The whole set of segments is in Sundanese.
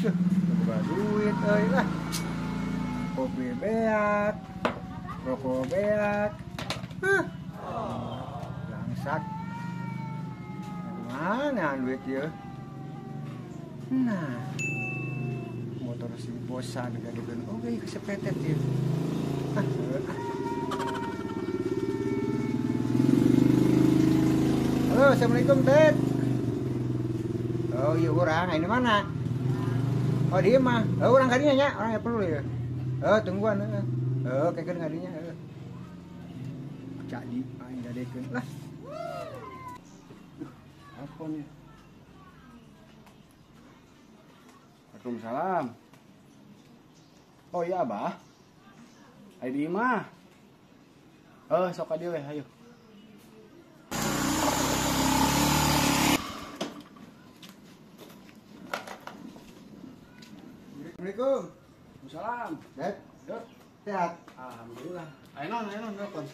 Tuh, boga duit euy lah. Kopi beak, rokok beak. Huh. Langsak. Mana duit ieu? Nah. Motor si bosan gadekeun oge kesepetet ieu. Ah, halo, assalamualaikum, Ted. Oh, iya urang, ini mana? Oh, dia mah. Oh, urang kadinya nya, urang ya perlu ya. Oh, tungguan heeh. Oh, kekeun kadinya heeh. Jadi aing gadekeun lah. Telepon ya. Waalaikumsalam. Oh iya, Abah. Ayo di imah. Eh, sok ka dieu we, ayo. Assalamualaikum. Waalaikumsalam. Dad, sehat. Alhamdulillah. Ayo non, telepon.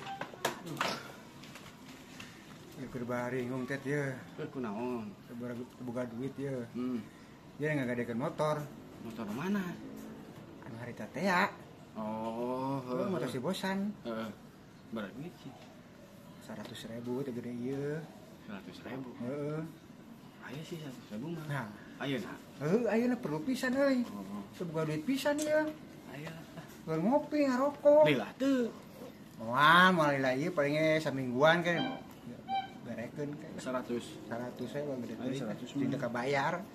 Ya keur baringung Ted ye. Kunaon? Boga duit ye. Dia ngagadekeun motor. Motor mana? Anu harita teh ya. Oh, motor si bosan. Heeh. Berapa duit sih? 100.000 teh gede ieu. 100.000. Heeh. Aya sih 100.000 mah. Nah, ayeuna. Heuh, ayeuna perlu pisan euy. Teu boga duit pisan ieu. Aya lah. Keur ngopi ngarokok. Lila teu. Moal, moal lila ieu paling ge samingguan kan. Berekeun kan. 100. 100 we gede Ayo, teuing. 100 mah. Tidak kabayar.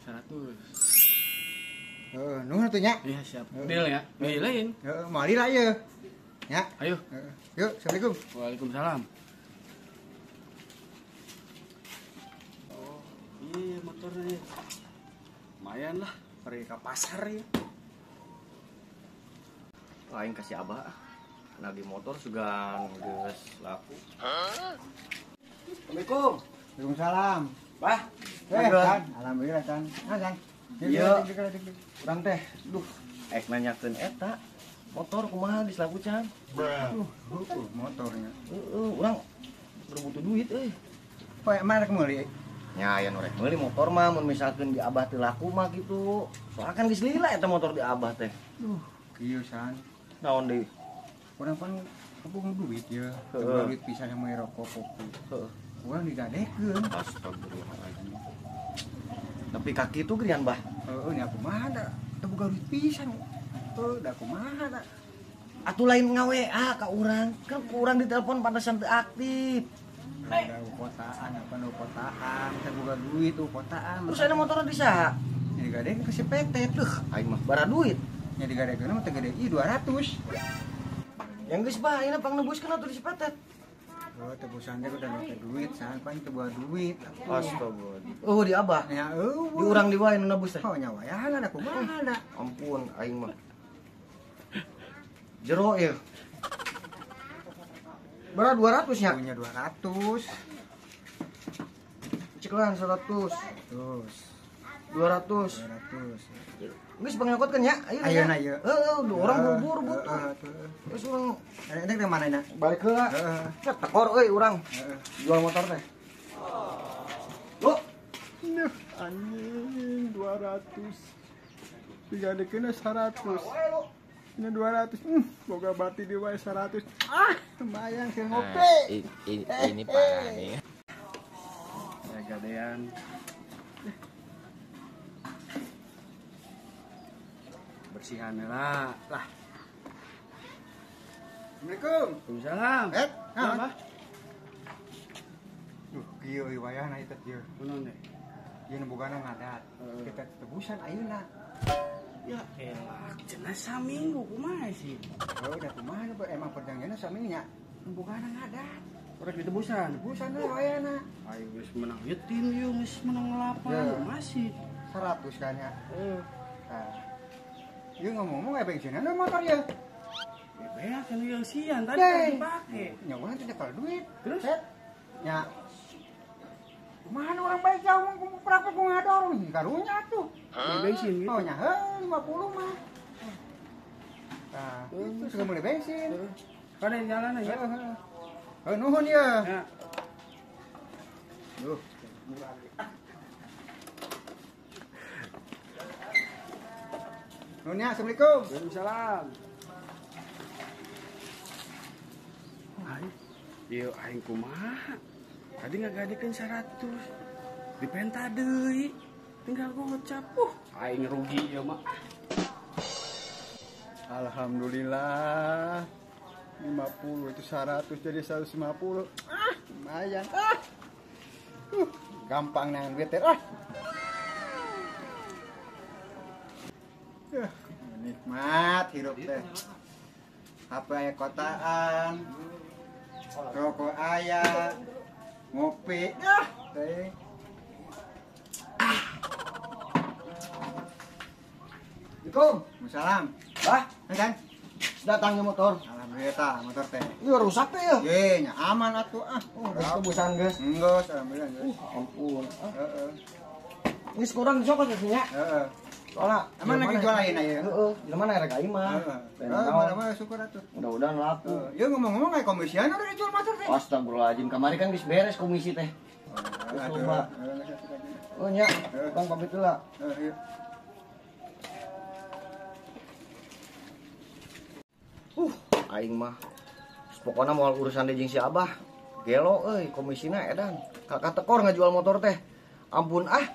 100. Heeh, nuhun atuh nya. Iya, siap. Deal ya. Dealin. Heeh, moal lila ieu. Nya. Ayo. Heeh. Yuk, assalamualaikum. Waalaikumsalam. Oh, iya motornya. Lumayan lah, pergi ke pasar ya. Lain kasih abah. Nah di motor sugan geus laku. Assalamualaikum. Waalaikumsalam. Bah. San. Alhamdulillah, San. Nah, San. Iya. Urang teh, duh, ek nanyakeun eta motor kumaha geus laku can? Motornya. Heeh, urang berbutuh duit euy. Poe mana rek meuli? Nya aya nu rek meuli motor mah mun misalkeun di abah teu laku mah kitu. Soalnya kan geus lila eta motor di abah teh. Duh, kieu San. Naon deui? Urang pan kebung duit ya. Kebung duit pisan yang meuli rokok kopi. Heeh. Urang digadekeun. Astagfirullahaladzim. Tapi kaki itu gerian bah. Heeh, nya kumaha da? Teu boga duit pisan. Heuh, da kumaha da? Atuh lain nga-WA ka urang. Kan ku urang ditelepon pantesan teu aktif. Da kotaan apa nu kotaan, teu boga duit tuh kotaan. Terus ada motorna di saha? Nya digadekeun ke si Petet. Duh, aing mah bara duit. Nya digadekeun mah teu gede ieu 200. Yang geus bah, ayeuna pangnebuskeun atuh di si Petet. Oh, tebusan teh udah make duit, san pan teu boga duit. Astagfirullah. Oh, di abah. Nya eueuh. Di urang di wae nu nebus teh. Oh, nya wayahna da kumaha da. Ampun aing mah. Jero ieu. Berapa 200 nya? Punya 200. Ceklan 100. Terus 200. 200. Geus pangnyokotkeun nya. Ayo. Ayeuna ieu. Heeh, urang buru-buru butuh. Terus urang Rek ke mana na? Balik heula. Heeh. Tekor euy urang. Jual motor teh. Lo. Duh, anjing 200. Digadekeun 100. Ini 200. Boga bati di wae 100. Ah, lumayan sih ngopi. Ini parah nih. Ya gadean. Bersihan lah. Lah. Assalamualaikum. Waalaikumsalam. Apa? Duh, kieu euy wayahna ieu teh ieu. Kunaon teh? Ieu nu bogana ngadat. Kita tebusan ayeuna. Ya elah, cenah saminggu kumaha sih? Oh, da kumaha emang perjanjianna saminggu nya. Nu bogana ngadat. Rek ditebusan. Tebusan we wayahna. Ayo geus menang yetim ieu geus menang 8 masih 100 kan ya. Heeh. Nah. Ieu ngomong-ngomong aya bensinna motor ieu. Ya kan ieu sian tadi kan dipake. Nya urang teh nyekel duit. Terus nya kumaha orang baik jauh berapa ku ngadorong karunya atuh. Beli bensin gitu. Oh nya heuh 50 mah. Tah, itu sudah mulai bensin. Kada jalan aja. Heuh, nuhun ye. Ya. Duh, murah. Nuhun nya, Assalamualaikum. Waalaikumsalam. Aing, ieu aing kumaha? Tadi ngagadekeun 100. Dipenta deui. Tinggal gocap. Aing rugi ieu mah. Alhamdulillah. 50 itu 100 jadi 150. Ah, lumayan. Ah. Gampang nangan duit teh. Ah. Nikmat hirup teh. HP aya kotaan. Rokok aya. Ngopi. Ah, teh. Assalamualaikum. Waalaikumsalam. Bah, Kan? Datangnya motor. Alhamdulillah tah motor teh. Iya rusak teh ya. Ye, nya aman atuh ah. Oh, geus tebusan geus. Enggeus, alhamdulillah geus. Ampun. Heeh. Geus kurang sok nya. Heeh. Soalnya emang lagi jual lain aja. Heeh, jelema rek aing mah. Heeh. Mana-mana syukur atuh. Mudah-mudahan laku. Ya ngomong-ngomong kayak komisian udah dijual motor teh. Astagfirullahaladzim, kamari kan geus beres komisi teh. Coba. Oh nya, Bang pamit heula. Heeh, iya. Aing mah pokona moal urusan deui jeung si Abah. Gelo euy, komisina edan. Kakak tekor ngajual motor teh. Ampun ah.